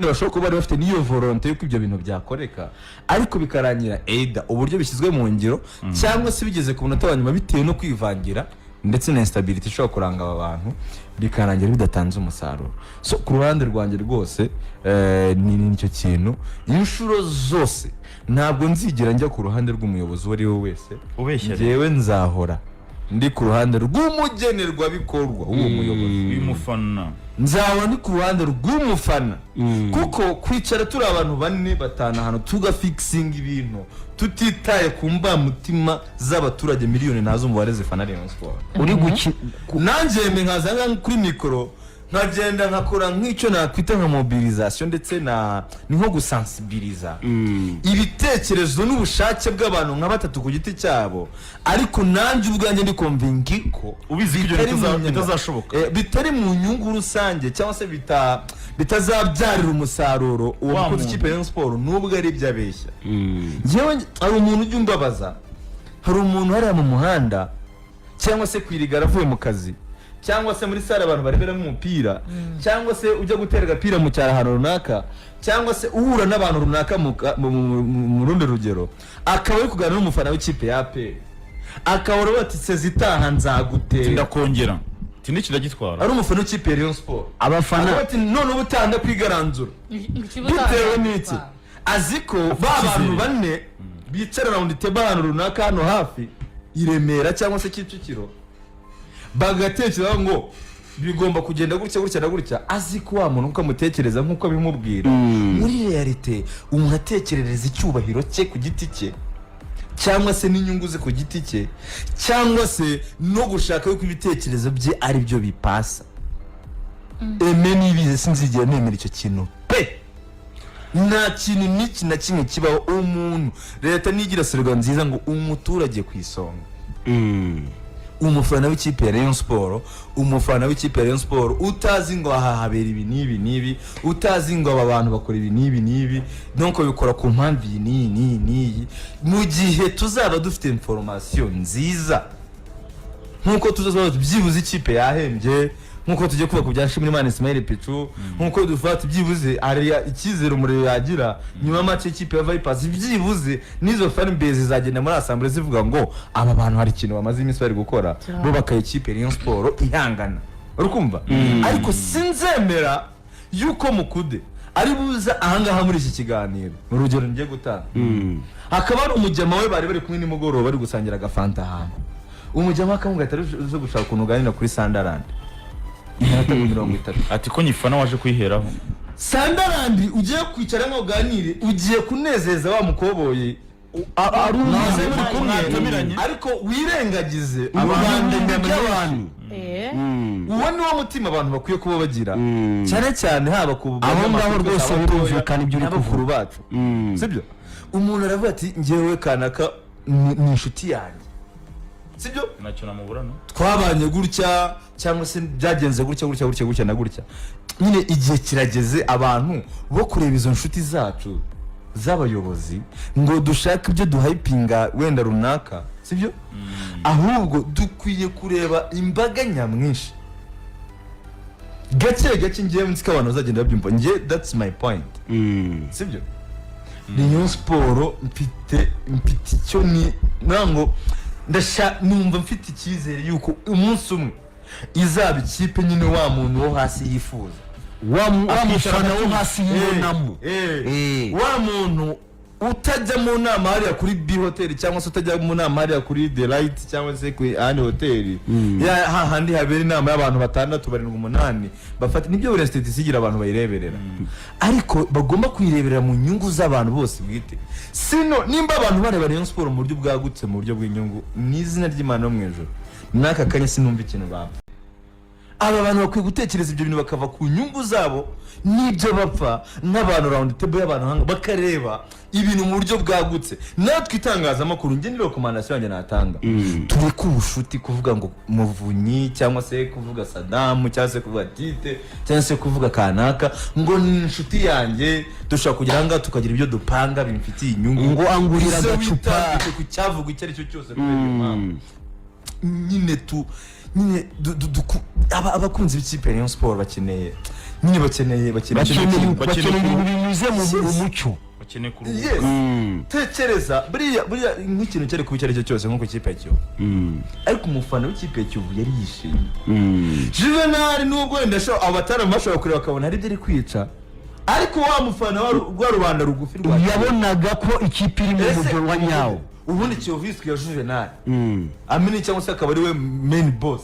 Bashobora kuba bari bafite n'iyo volonté y'uko ibyo bintu byakoreka, ariko bikarangira either uburyo bishyizwe mu ngiro cyangwa se bigeze ku munota wa nyuma, bitewe no kwivangira ndetse na instability ishobora kuranga aba bantu, bikarangira bidatanze umusaruro. So ku ruhande rwanjye rwose, ni nicyo kintu. Inshuro zose ntabwo nzigera njya ku ruhande rw'umuyobozi uwo ari we wese. Ubeshya. Njyewe nzahora ndi ku ruhande rw'umugenerwabikorwa w'uwo muyobozi. Uyu mufana. Nzaba ndi ku ruhande rw'umufana, kuko kwicara turi abantu bane, batanu ahantu, tugafixinga ibintu tutitaye ku mbamutima z'abaturage miliyoni ntazi umubare zifana Rayon Sport. Uri gukina. Nanjye mbe nkaza nka kuri mikoro, nkagenda nkakora nk'icyo nakwita nka mobilisation, ndetse na ni nko gusensibiliza ibitekerezo n'ubushake bw'abantu nka batatu ku giti cyabo, ariko nanjye ubwanjye ndi convaincu ko Ubizi ko ibyo bitari mu bitazashoboka. Bitari mu nyungu rusange cyangwa se bitazabyarira umusaruro uwo Wa mukozi muntu. ikipe ya Rayon Sport, nubwo ari ibyo abeshya. Njyewe hari umuntu ujya umbabaza. Hari umuntu hariya mu muhanda cyangwa se ku irigara avuye mu kazi, cyangwa se muri salle abantu bareberamo umupira, cyangwa se ujya gutera agapira mu cyaro ahantu runaka, cyangwa se uhura n'abantu runaka mu rundi rugero, akaba ari kuganira n'umufana w'ikipe ya APR, akaba aravuga ati: "Sezi itaha nzagutera." Ndakongera tindi kiragitwara. Ari umufana w'ikipe ya Rayon Sport. Abafana. Akavuga ati: "None ubu utanga kwigaranzura." Bitewe n'iki? Azi ko ba bantu bane bicara round table ahantu runaka hano hafi i Remera cyangwa se Kicukiro, bagatekereza ngo bigomba kugenda gutya, gutya na gutya. Azi ko wa muntu uko amutekereza nk'uko abimubwira, muri réalité umuntu atekerereza icyubahiro cye ku giti cye, cyangwa se n'inyungu ze ku giti cye, cyangwa se no gushaka yuko ibitekerezo bye ari byo bipasa. Eme nibize, sinzigera nemera icyo kintu pe. Nta kintu n'iki na kimwe kibaho. Umuntu, leta nigira slogan nziza ngo "Umuturage ku isonga". Umufana w'ikipe ya Rayon Sport, umufana w'ikipe ya Rayon Sport utazi ngo aha habera ibi n'ibi n'ibi, utazi ngo aba bantu bakora ibi n'ibi n'ibi, donc bikora ku mpamvu iyi n'iyi n'iyi n'iyi. Mu gihe tuzaba dufite information nziza, nk'uko tuzaba byibuze ikipe yahembye, nk'uko tujya kuvuga ku bya Nshimirimana Ismail Pichu, nk'uko dufata byibuze hari icyizere umuriro yagira nyuma ya match y'ikipe ya Vipers, byibuze n'izo fan base zizagenda muri assemblée zivuga ngo aba bantu hari ikintu bamaze iminsi bari gukora, bubaka ikipe Rayon Sport ihangana. Uri kumva? Ariko sinzemera yuko Mukude ari buza ahangaha muri iki kiganiro, mu rugero ngiye gutanga, hakaba hari umujyama we bari bari kumwe nimugoroba, bari gusangira agafanta ahantu, umujyama akamubwira ati: "Uze gushaka ukuntu uganira kuri Sunderland iminota 30." Ati: "Ko nyifana waje kuyiheraho?" Sunderland ugiye kwicara ngo uganire, ugiye kunezeza wa mukoboyi ari mwaze muri kumwe, Mwatamiranye. ariko wirengagize Rubanda rubanda nyamwinshi. Eh. Uwo ni wo mutima abantu bakwiye kuba bagira, cyane cyane haba ku Aho ngaho banyamakuru rwose abatoya birumvikana ibyo uri n'abakuru kuvuga. bacu, sibyo? Umuntu aravuga ati: "Njyewe kanaka ni inshuti yanjye, sibyo?" Ntacyo namuburana. "Twabanye gutya, cyangwa se byagenze gutya, gutya, gutya, gutya na gutya." Nyine igihe kirageze abantu bo kureba izo nshuti zacu z'abayobozi ngo dushake ibyo duhypinga wenda runaka, sibyo? Ahubwo dukwiye kureba imbaga nyamwinshi gake gake. Ngewe nzi ko abantu bazagenda babyumva. Nge that's my point, sibyo? Rayon Sport mfite icyo ni ntabwo ndasha numva mfite icyizere yuko umunsi umwe izaba ikipe nyine wa muntu wo hasi yifuza. Wa mufana wo hasi yibonamo. Wa muntu utajya mu nama hariya kuri B Hotel, cyangwa se utajya mu nama hariya kuri The Light, cyangwa se kuri ahandi hoteli ya hahandi habera inama y'abantu batandatu, barindwi, umunani, bafata nibyo buri institution igira abantu bayireberera, ariko bagomba kuyireberera mu nyungu z'abantu bose bwite. Sino nimba abantu bareba Rayon Sport mu buryo bwagutse, mu buryo bw'inyungu, ni izina ry'Imana yo mu ijuru, n'aka kanya sinumva ikintu bapfa. Aba bantu bakwiye gutekereza ibyo bintu, bakava ku nyungu zabo n'ibyo bapfa nk'abantu, round table y'abantu hanga, bakareba ibintu mu buryo bwagutse. Natwe itangazamakuru, njye ni recommandation yanjye natanga: tureke ubushuti, kuvuga ngo Muvunyi, cyangwa se kuvuga Sadamu, cyangwa se kuvuga Tite, cyangwa se kuvuga kanaka ngo ni inshuti yanjye, dushobora kugera ahangaha tukagira ibyo dupanga bimfitiye inyungu. Ngo angurira Ese agacupa. witambike ku cyavuga icyo ari cyo cyose kubera iyo mpamvu nyine tu nyine abakunzi b'ikipe ya Rayon Sport bakeneye Nyine bakeneye bakeneye Bakeneye bakeneye bakeneye ibintu binyuze mu Yes. mucyo. Bakeneye kuruhuka. Yes. Tekereza buriya nk'ikintu cyari kuba icyo ari cyo cyose, nko ku ikipe ya Kiyovu, ariko umufana w'ikipe ya Kiyovu yari yishimye. Juvenal, nubwo wenda abo bataramu bashobora kureba bakabona hari ibyo ari kwica, ariko wa mufana wa rubanda rugufi rwa Yabonaga ko ikipe iri mu Ese mujyo wa nyawo. Ubundi Kiyovu yiswe ya Juvenal amini cyangwa se akaba ari we main boss,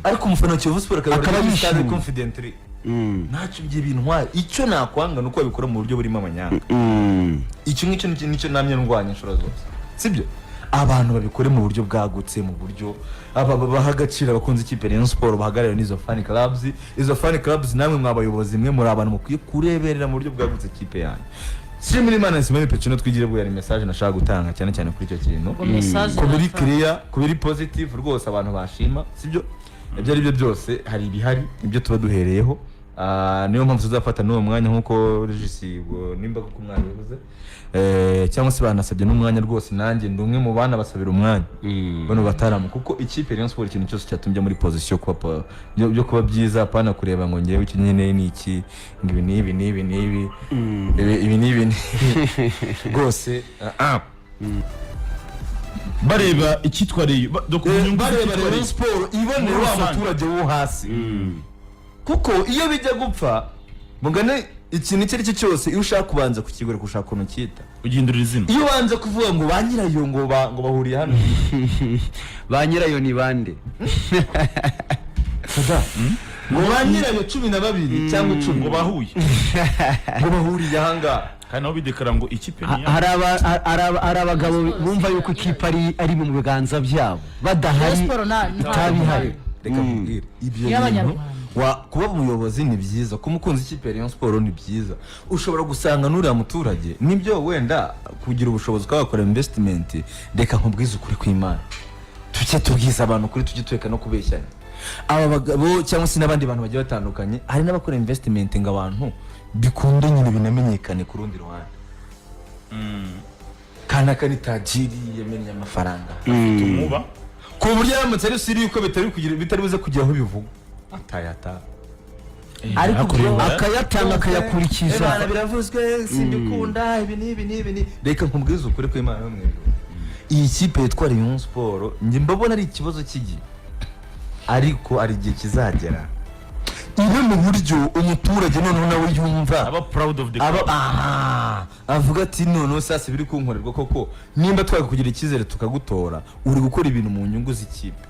ariko umufana wa Kiyovu Sport akaba Akaba ari stade yishimye. confidently. Ntacyo ibyo bintwaye. Icyo nakwanga ni uko babikora mu buryo burimo amanyanga. Icyo ngicyo nicyo namye ndwanya inshuro zose, sibyo? Abantu babikore mu buryo bwagutse, mu buryo baha agaciro abakunzi ikipe Rayon Sport, bahagarariwe n'izo fan clubs. Izo fan clubs, namwe mwa bayobozi mwe, muri abantu mukwiye kureberera mu buryo bwagutse ikipe yanyu. Shimira Imana. Simoni Pecino, twigire bwo yari message nashaka gutanga cyane cyane kuri icyo kintu. Ubwo message Ku biri natanga. clear, ku biri positive rwose abantu bashima, sibyo? Ibyo ari byo byose hari ibihari, ibyo tuba duhereyeho. Niyo mpamvu tuzafata n'uwo mwanya nk'uko Regis, ubwo nimba koko mwabivuze, cyangwa se banasabye n'umwanya, rwose nanjye ndi umwe mu bana basabira umwanya bano bataramu, kuko ikipe Rayon Sport, ikintu cyose cyatumye muri position kuba byo kuba byiza, apana kureba ngo ngewe icyo nkeneye ni iki, ngo ibi n'ibi n'ibi n'ibi, ibi ibi n'ibi n'ibi rwose ah. Bareba icyitwa Rayon inyungu Bareba z'icyitwa Rayon Rayon. Sport ibonera Muri wa rusange. muturage wo hasi, kuko iyo bijya gupfa mugane ikintu icyo ari cyo cyose, iyo ushaka kubanza kukigura, ushaka ukuntu cyita. Ugihindurira izina. Iyo ubanza kuvuga ngo ba nyirayo ngo bahuriye hano. Ba nyirayo ni bande? Ngo ba nyirayo 12 cyangwa 10 Ngo bahuye. Ngo bahuriye ahangaha. Kandi nabo bidekara ngo ikipe ni Hari abagabo bumva yuko ikipe ari mu biganza byabo badahari Rayon Sport itaba ihari. Reka nkubwire ibyo bintu. Y'Abanyarwanda. Wa kuba umuyobozi ni byiza, kuba umukunzi w'ikipe ya Rayon Sport ni byiza. Ushobora gusanga n'uriya muturage nibyo, wenda kugira ubushobozi ukaba wakora investment. Reka nkubwize ukuri kw'Imana, tujye tubwiza abantu ukuri, tujye tureka no kubeshyanya. Aba bagabo cyangwa se n'abandi bantu bagiye batandukanye, hari n'abakora investment ngo abantu bikunde nyine binamenyekane ku rundi ruhande, kanaka ni tajiri, yamennye amafaranga. Tumuba. Ku buryo aramutse ari siri yuko bitari buze kugira aho bivugwa, atayata. Ariko Akayatanga, akayakurikiza. Imana biravuzwe, simbikunda, ibi n'ibi n'ibi ni. Reka nkubwize ukuri ko Imana yo mu ijuru, iyi kipe yitwa Rayon Sport, njye mbabona ari ikibazo cy'igihe, ariko hari igihe kizagera ibe mu buryo umuturage noneho nawe yumva aba proud of the aba club. Aha avuga ati: "Noneho sasa biri kunkorerwa koko, nimba twakakugira icyizere tukagutora, uri gukora ibintu mu nyungu z'ikipe."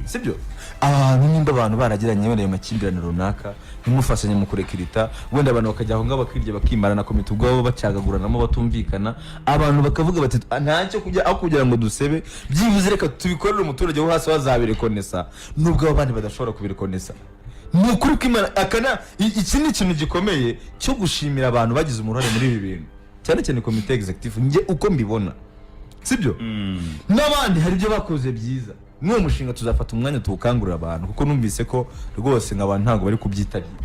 Sibyo? Abantu, nimba abantu baragiranye wenda ayo makimbirane runaka, ntimufashanye mu kurekirita, wenda abantu bakajya aho ngaho bakirya, bakimara na komite ubwabo, bacagaguranamo, batumvikana, abantu bakavuga bati: "Ah, ntacyo kujya aho kugira ngo dusebe, byibuze reka tubikorere umuturage wo hasi wazabirekonesa," nubwo abo bandi badashobora kubirekonesa. Ni ukuri ko Imana akana iki ni ikintu gikomeye cyo gushimira abantu bagize uruhare muri ibi bintu, cyane cyane komite executive, njye uko mbibona, sibyo? N'abandi hari ibyo bakoze byiza. N'uwo mushinga tuzafata umwanya tuwukangurira abantu, kuko numvise ko rwose ngo abantu ntabwo bari kubyitabira.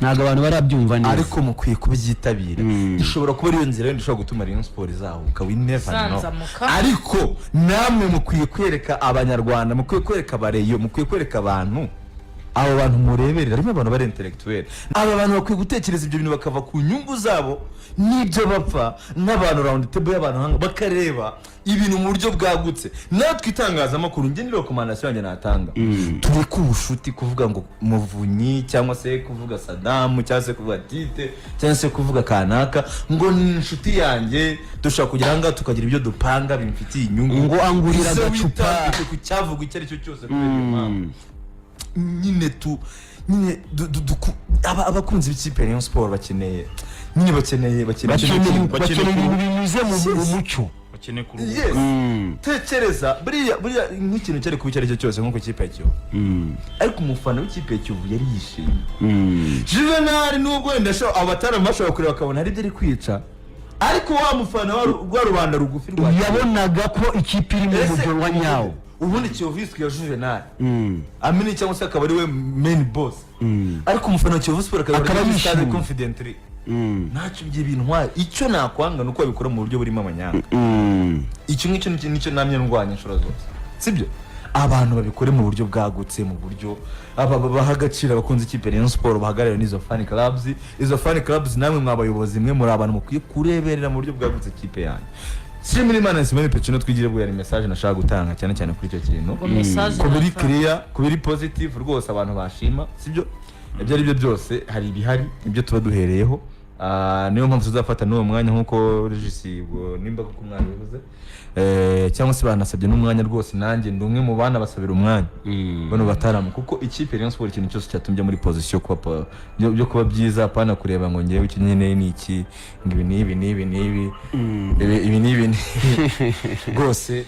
Ntabwo abantu barabyumva neza. Ariko mukwiye kubyitabira. Ishobora kuba ariyo nzira yenda ishobora gutuma Rayon Sport izahuka, we never know. Zanzamuka. Ariko namwe mukwiye kwereka Abanyarwanda, mukwiye kwereka abareyo, mukwiye kwereka abantu, abo bantu mureberera, harimo abantu bari intellectuel. Aba bantu bakwiye gutekereza ibyo bintu, bakava ku nyungu zabo n'ibyo bapfa nk'abantu, round table y'abantu hanga, bakareba ibintu mu buryo bwagutse. Natwe itangazamakuru, njye ni recommandation yanjye natanga: tureke ubushuti, kuvuga ngo Muvunyi cyangwa se kuvuga Sadamu cyangwa se kuvuga Tite cyangwa se kuvuga kanaka ngo ni inshuti yanjye, dushobora kugera ahangaha tukagira ibyo dupanga bimfitiye inyungu. Ngo angurira Ese agacupa. witambike ku cyavuga icyo ari cyo cyose kubera iyo mpamvu nyine tu nyine abakunzi b'ikipe ya Rayon Sport bakeneye nyine bakeneye bakeneye Bakeneye bakeneye bakeneye ibintu binyuze mu Yes. mucyo. Bakeneye kuruhuka. Yes. Tekereza buriya nk'ikintu cyari kuba icyo ari cyo cyose, nko ku ikipe ya Kiyovu, ariko umufana w'ikipe ya Kiyovu yari yishimye. Juvenal, nubwo wenda abo bataramu bashobora kureba bakabona hari ibyo ari kwica, ariko wa mufana wa rubanda rugufi rwa Yabonaga ko ikipe iri mu Ese mujyo wa nyawo. ubundi Kiyovu yiswe ya Juvenal amini cyangwa se akaba ari we main boss, ariko umufana wa Kiyovu Sport akaba Akaba ari stade yishimye. confidently. Ntacyo ibyo bintwaye. Icyo nakwanga ni uko babikora mu buryo burimo amanyanga. Icyo ngicyo nicyo namye ndwanya inshuro zose, sibyo? Abantu babikore mu buryo bwagutse, mu buryo baha agaciro abakunzi ikipe Rayon Sport, bahagarariwe n'izo fan clubs. Izo fan clubs, namwe mwa bayobozi mwe, muri abantu mukwiye kureberera mu buryo bwagutse ikipe yanyu. Shimira Imana Simoni Pecino, twigire bwo yari message nashaka gutanga cyane cyane kuri icyo kintu. Ubwo message Ku biri natanga. clear, ku biri positive rwose abantu bashima, sibyo? Ibyo ari byo byose hari ibihari, ibyo tuba duhereyeho. Niyo mpamvu tuzafata n'uwo mwanya nk'uko Regis, ubwo nimba koko mwabivuze, cyangwa se banasabye n'umwanya rwose, nanjye ndi umwe mu bana basabira umwanya bano bataramu, kuko ikipe Rayon Sport, ikintu cyose cyatumye muri position kuba byo kuba byiza, apana kureba ngo ngewe icyo nkeneye ni iki, ngo ibi n'ibi n'ibi n'ibi, ibi n'ibi n'ibi rwose.